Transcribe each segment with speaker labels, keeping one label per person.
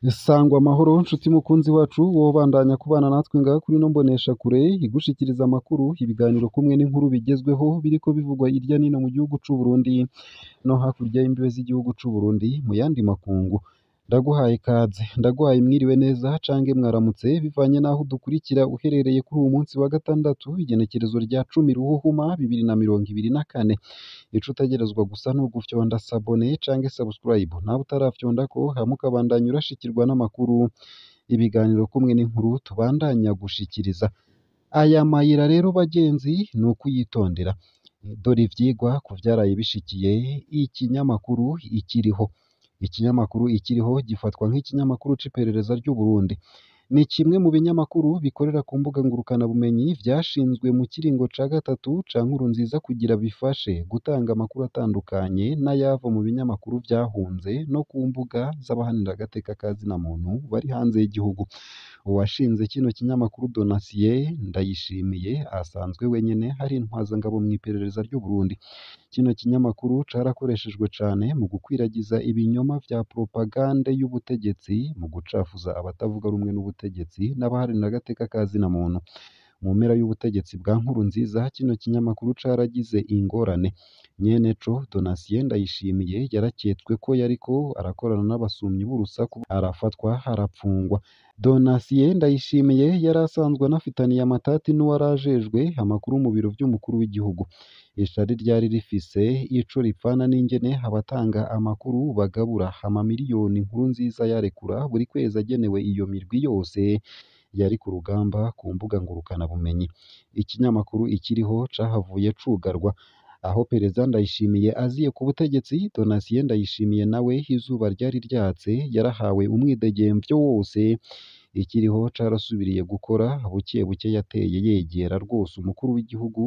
Speaker 1: Sangwa amahoro nshuti mukunzi wacu wobandanya kubana natwe ngaha kuri ino mboneshakure igushikiriza amakuru, ibiganiro kumwe n'inkuru bigezweho biriko bivugwa irya nino mu gihugu c'u Burundi no hakurya y'imbibe z'igihugu c'u Burundi mu yandi makungu. Ndaguhaye ikaze, ndaguhaye mwiriwe neza cange mwaramutse bivanye n'aho udukurikira uherereye kuri uwu munsi wa gatandatu igenekerezo rya 10 Ruhuhuma 2024. Ico utegerezwa gusa ni ugufyonda s'abonner cange subscribe, nawe utarafyondako hama ukabandanya urashikirwa n'amakuru, ibiganiro kumwe n'inkuru tubandanya gushikiriza. Aya mayira rero bagenzi ni ukuyitondera. Dore ivyigwa ku vyaraye bishikiye ikinyamakuru Ikiriho. Ikinyamakuru Ikiriho gifatwa nk'ikinyamakuru c'iperereza ry'Uburundi. Ni kimwe mu binyamakuru bikorera ku mbuga ngurukanabumenyi vyashinzwe mu kiringo ca gatatu ca Nkurunziza kugira bifashe gutanga amakuru atandukanye n'ayava mu binyamakuru vyahunze no ku mbuga z'abaharanira agateka ka zina muntu bari hanze y'igihugu. Uwashinze kino kinyamakuru Donatien Ndayishimiye asanzwe wenyene ari intwazangabo mw'iperereza ry'Uburundi. Kino kinyamakuru carakoreshejwe cane mu gukwiragiza ibinyoma vya propagande y'ubutegetsi, mu gucafuza abatavuga rumwe n'ubutegetsi n'abaharanira agateka ka zina muntu. Mu mpera y'ubutegetsi bwa Nkurunziza kino kinyamakuru caragize ingorane. Nyeneco Donatien Ndayishimiye yaraketswe ko yariko arakorana n'abasumyi b'urusaku arafatwa arapfungwa. Donatien Ndayishimiye yari asanzwe anafitaniye amatati n'uwarajejwe amakuru mu biro vy'umukuru w'igihugu. Ishari ryari rifise ico ripfana n'ingene abatanga amakuru bagabura amamiliyoni Nkurunziza yarekura buri kwezi agenewe iyo mirwi yose yari ku rugamba ku mbuga ngurukanabumenyi. Ikinyamakuru Ikiriho cahavuye cugarwa. Aho Perezida Ndayishimiye aziye ku butegetsi, Donatien Ndayishimiye nawe izuba ryari ryatse yarahawe umwidegemvyo wose. Ikiriho carasubiriye gukora buke buke, yateye yegera rwose umukuru w'igihugu,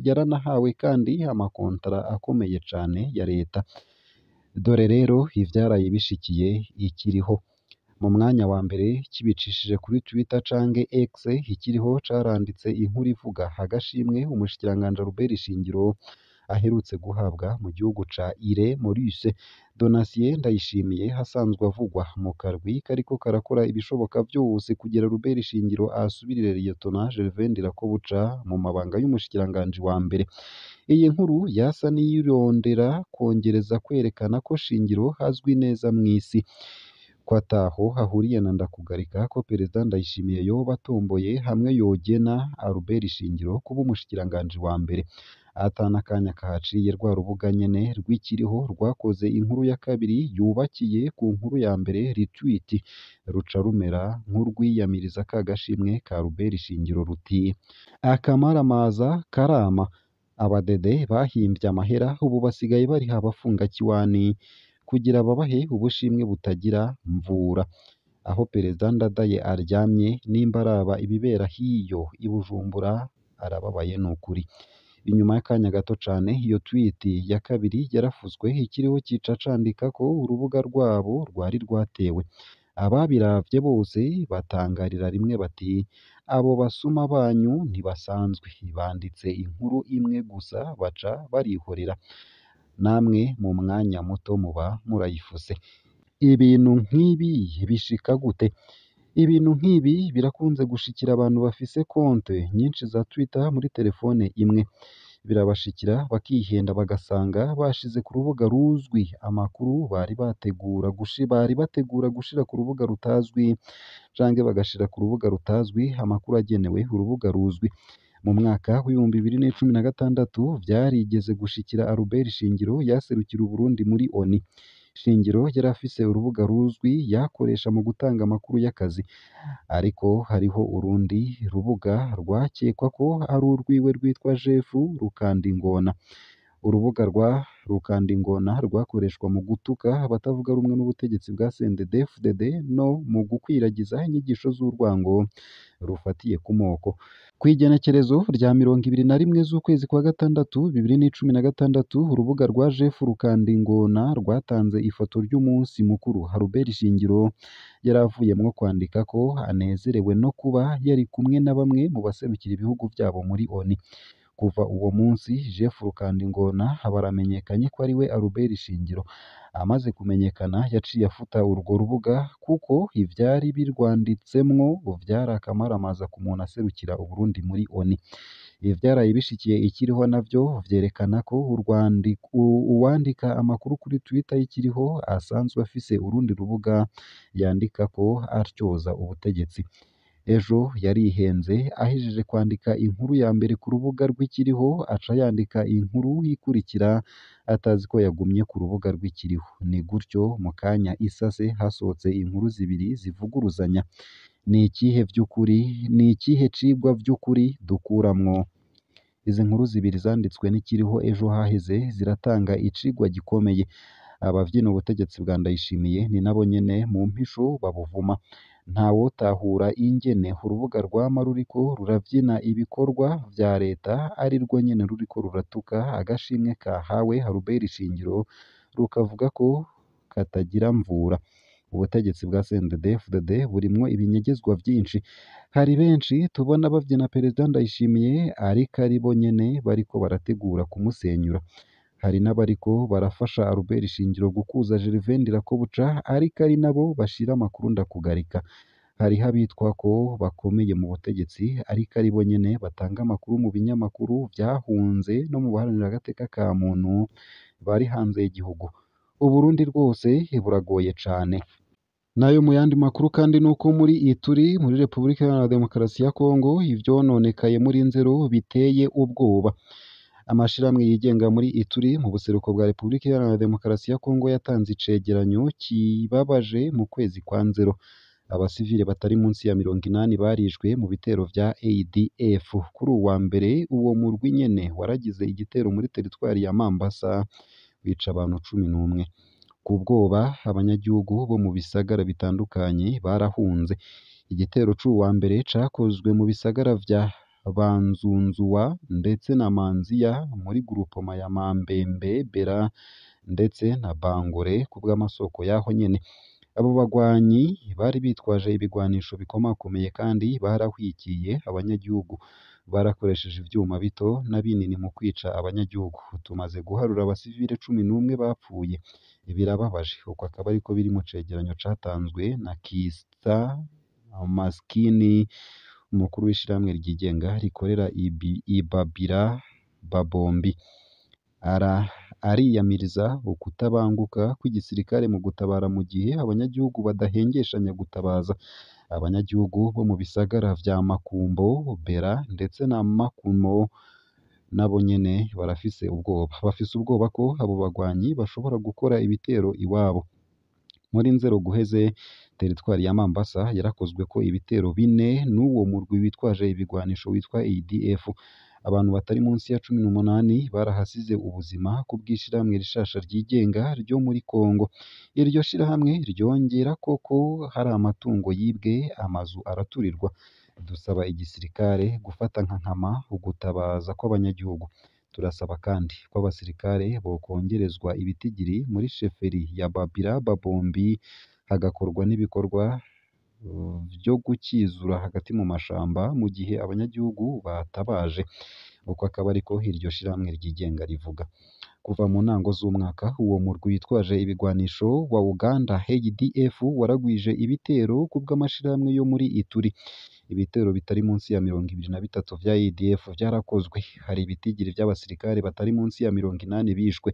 Speaker 1: yaranahawe kandi amakontara akomeye cane ya leta. Dore rero ivyaraye bishikiye Ikiriho. Mu mwanya wa mbere kibicishije kuri Twitter cange X, Ikiriho caranditse inkuru ivuga agashimwe umushikiranganji Albert Shingiro aherutse guhabwa mu gihugu ca Ile Maurice. Donatien Ndayishimiye asanzwe avugwa mu karwi kariko karakora ibishoboka vyose kugira Albert Shingiro asubirire Lieutenant Gervais Ndirakobuca mu mabanga y'umushikiranganji wa mbere. Iyi nkuru yasa n'iyirondera kwongereza kwerekana ko Shingiro azwi neza mw'isi, ko ataho ahuriye na Ndakugarika, ko Perezida Ndayishimiye yoba atomboye hamwe yogena Albert Shingiro kuba umushikiranganji wa mbere. Ata n'akanya kahaciye rwa rubuga nyene rw'Ikiriho rwakoze inkuru ya kabiri yubakiye ku nkuru ya mbere retweet, ruca rumera nk'urwiyamiriza ka gashimwe ka Albert Shingiro ruti: "Akamaramaza karama, abadede bahimvye amahera ubu basigaye bariha abafungakiwani kugira babahe ubushimwe butagira mvura." Aho Perezida Ndadaye aryamye nimba araba ibibera hiyo i Bujumbura arababaye nukuri. Inyuma y'akanya gato cane iyo tweet ya kabiri yarafuswe, Ikiriho cica candika ko urubuga rwabo rwari rwatewe. Ababiravye bose batangarira rimwe bati: "Abo basuma banyu ntibasanzwe, banditse inkuru imwe gusa baca barihorera, namwe mu mwanya muto muba murayifuse." Ibintu nk'ibi bishika gute? Ibintu nk'ibi birakunze gushikira abantu bafise konte nyinshi za Twitter muri telefone imwe. Birabashikira bakihenda bagasanga bashize ku rubuga ruzwi amakuru bari bategura gushira ku rubuga rutazwi, canke bagashira ku rubuga rutazwi amakuru agenewe urubuga ruzwi. Mu mwaka w'2016 vyarigeze gushikira Albert Shingiro yaserukira Uburundi muri ONU. Shingiro yari afise urubuga ruzwi yakoresha mu gutanga amakuru y'akazi, ariko hariho urundi rubuga rwakekwa ko ari urwiwe rwitwa Jeff Rukandingona. Urubuga rwa Rukandingona rwakoreshwa mu gutuka abatavuga rumwe n'ubutegetsi bwa CNDD-FDD no mu gukwiragiza inyigisho z'urwango rufatiye ku moko. Kw'igenekerezo rya 21 z'ukwezi kwa gatandatu 2016 urubuga rwa Jeff Rukandingona rwatanze ifoto ry'umunsi mukuru Albert Shingiro yari avuyemwo kwandika ko anezerewe no kuba yari kumwe na bamwe mu baserukira ibihugu vyabo muri ONU. Kuva uwo munsi Jeff Rukandingona baramenyekanye ko ari we Albert Shingiro. Amaze kumenyekana yaciye afuta urwo rubuga kuko ivyari birwanditsemwo vyari akamaramaza ku muntu aserukira Uburundi muri ONU. Ivyaraye bishikiye Ikiriho navyo vyerekana ko uwandika amakuru kuri Twitter y'Ikiriho asanzwe afise urundi rubuga yandikako atyoza ubutegetsi. Ejo yarihenze ahejeje kwandika inkuru ya mbere ku rubuga rw'Ikiriho aca yandika inkuru ikurikira atazi ko yagumye ku rubuga rw'Ikiriho. Ni gutyo mu kanya isase hasohotse inkuru zibiri zivuguruzanya. Ni ikihe vy'ukuri? Ni ikihe cigwa vy'ukuri dukuramwo? Izi nkuru zibiri zanditswe n'Ikiriho ejo haheze ziratanga icigwa gikomeye. Abavyina ubutegetsi bwa Ndayishimiye ni nabo nyene mu mpisho babuvuma. Ntawotahura ingene urubuga rwama ruriko ruravyina ibikorwa vya leta ari rwo nyene ruriko ruratuka agashimwe kahawe Albert Shingiro rukavuga ko katagira mvura. Ubutegetsi bwa CNDD-FDD burimwo ibinyegezwa vyinshi. Hari benshi tubona bavyina Perezida Ndayishimiye ariko ari bo nyene bariko barategura kumusenyura. Hari n'abariko barafasha Albert Shingiro gukuza Gervais Ndirakobuca ariko ari nabo bashira amakuru ndakugarika. Hariho abitwa ko bakomeye mu butegetsi ariko ari bo nyene batanga amakuru mu binyamakuru vyahunze no mu baharanira agateka ka muntu bari hanze y'igihugu. Uburundi rwose buragoye cane. Nayo mu yandi makuru kandi nuko muri Ituri muri Repubulika Iharanira Demokarasi ya Kongo ivyononekaye muri Nzero biteye ubwoba. Amashirahamwe yigenga muri Ituri mu buseruko bwa Repubulika Iharanira Demokarasi ya Kongo yatanze icegeranyo kibabaje mu kwezi kwa Nzero. Abasivile batari munsi ya 80 barishwe mu bitero vya ADF. Kuri uwa mbere uwo murwi nyene waragize igitero muri teritwari ya Mambasa wica abantu 11. Ku bwoba abanyagihugu bo mu bisagara bitandukanye barahunze. Igitero c'uwa mbere cakozwe mu bisagara vya Banzunzuwa ndetse na Manziya muri grupoma ya Mambembe Bera ndetse na Bangore kubw'amasoko yaho nyene. Abo bagwanyi bari bitwaje ibigwanisho bikomakomeye kandi barahwikiye abanyagihugu. Barakoresheje ivyuma bito na binini mu kwica abanyagihugu. Tumaze guharura abasivile 11 bapfuye. Birababaje. Uko akaba ariko biri mu cegeranyo catanzwe na Kista Maskini, umukuru w'ishirahamwe ryigenga rikorera Ibabira Babombi. Ariyamiriza ukutabanguka kw'igisirikare mu gutabara mu gihe abanyagihugu badahengeshanya gutabaza. Abanyagihugu bo mu bisagara vya Makumbo, Bera ndetse na Makumo nabo nyene barafise ubwoba. Bafise ubwoba ko abo bagwanyi bashobora gukora ibitero iwabo. Muri Nzero guheze teritwari ya Mambasa yarakozweko ibitero bine n'uwo murwi witwaje ibigwanisho witwa ADF. Abantu batari munsi ya 18 barahasize ubuzima kubw'ishirahamwe rishasha ryigenga ryo muri Kongo. Iryo shirahamwe ryongera koko hari amatungo yibwe, amazu araturirwa. Dusaba igisirikare gufata nka nkama ugutabaza kw'abanyagihugu. Turasaba kandi ko abasirikare bokongerezwa ibitigiri muri sheferi ya Babira Babombi hagakorwa n'ibikorwa vyo gukizura hagati mu mashamba mu gihe abanyagihugu batabaje. Uko akaba ariko iryo shirahamwe ryigenga rivuga. Kuva mu ntango z'umwaka uwo murwi witwaje ibigwanisho wa Uganda ADF waragwije ibitero kubw'amashirahamwe yo muri Ituri. Ibitero bitari munsi ya 23 vya ADF vyarakozwe. Hari ibitigiri vy'abasirikare batari munsi ya 80 bishwe.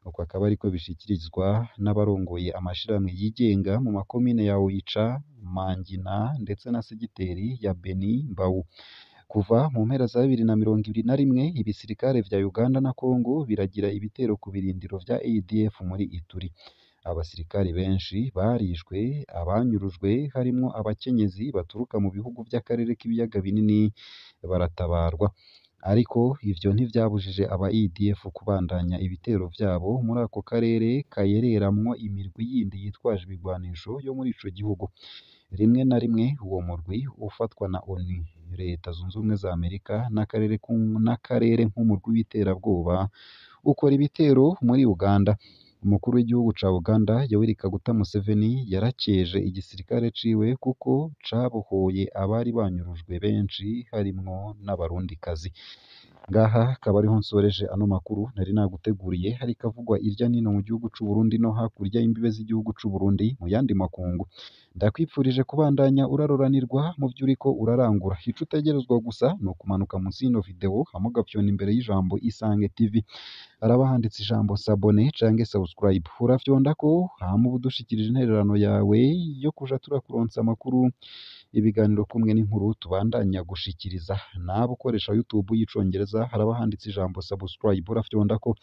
Speaker 1: Uko akaba ariko bishikirizwa n'abarongoye amashirahamwe yigenga mu makomine ya Oicha, Mangina ndetse na segiteri ya Beni Mbau. Kuva mu mpera za 2021 ibisirikare vya Uganda na Kongo biragira ibitero ku birindiro vya ADF muri Ituri. Abasirikare benshi barishwe, abanyurujwe harimwo abakenyezi baturuka mu bihugu vy'akarere k'ibiyaga binini baratabarwa. Ariko ivyo ntivyabujije aba ADF kubandanya ibitero vyabo muri ako karere kayereramwo imirwi yindi yitwaje ibigwanisho yo muri ico gihugu. Rimwe na rimwe uwo murwi ufatwa na ONU, Leta Zunze Ubumwe za Amerika n'akarere nk'umurwi w'iterabwoba ukora ibitero muri Uganda. Umukuru w'igihugu ca Uganda Yoweri Kaguta Museveni yarakeje igisirikare ciwe kuko cabohoye abari banyurujwe benshi harimwo n'abarundikazi. Ngaha akaba ariho nsoreje ano makuru nari naguteguriye, hariko avugwa irya nino mu gihugu c'u Burundi no hakurya y'imbibe z'igihugu c'u Burundi mu yandi makungu. Ndakwipfurije kubandanya uraroranirwa mu vyo uriko urarangura. Ico utegerezwa gusa ni ukumanuka munsi y'ino video hama ugafyona imbere y'ijambo Isange TV, haraba handitse ijambo s'abonner canke subscribe, urafyondako hama uba udushikirije intererano yawe yo kuja turakuronsa amakuru, ibiganiro kumwe n'inkuru tubandanya gushikiriza. Nawe ukoresha YouTube y'icongereza haraba handitse ijambo subscribe, urafyondako.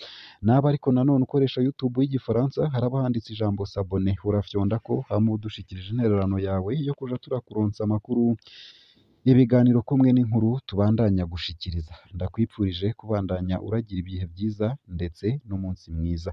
Speaker 1: Nawe ariko nanone ukoresha YouTube y'igifaransa haraba handitse ijambo s'abonner, urafyondako hama uba udushikirije intererano yawe yo kuja turakuronsa amakuru, ibiganiro kumwe n'inkuru tubandanya gushikiriza. Ndakwipfurije kubandanya uragira ibihe vyiza ndetse n'umunsi mwiza.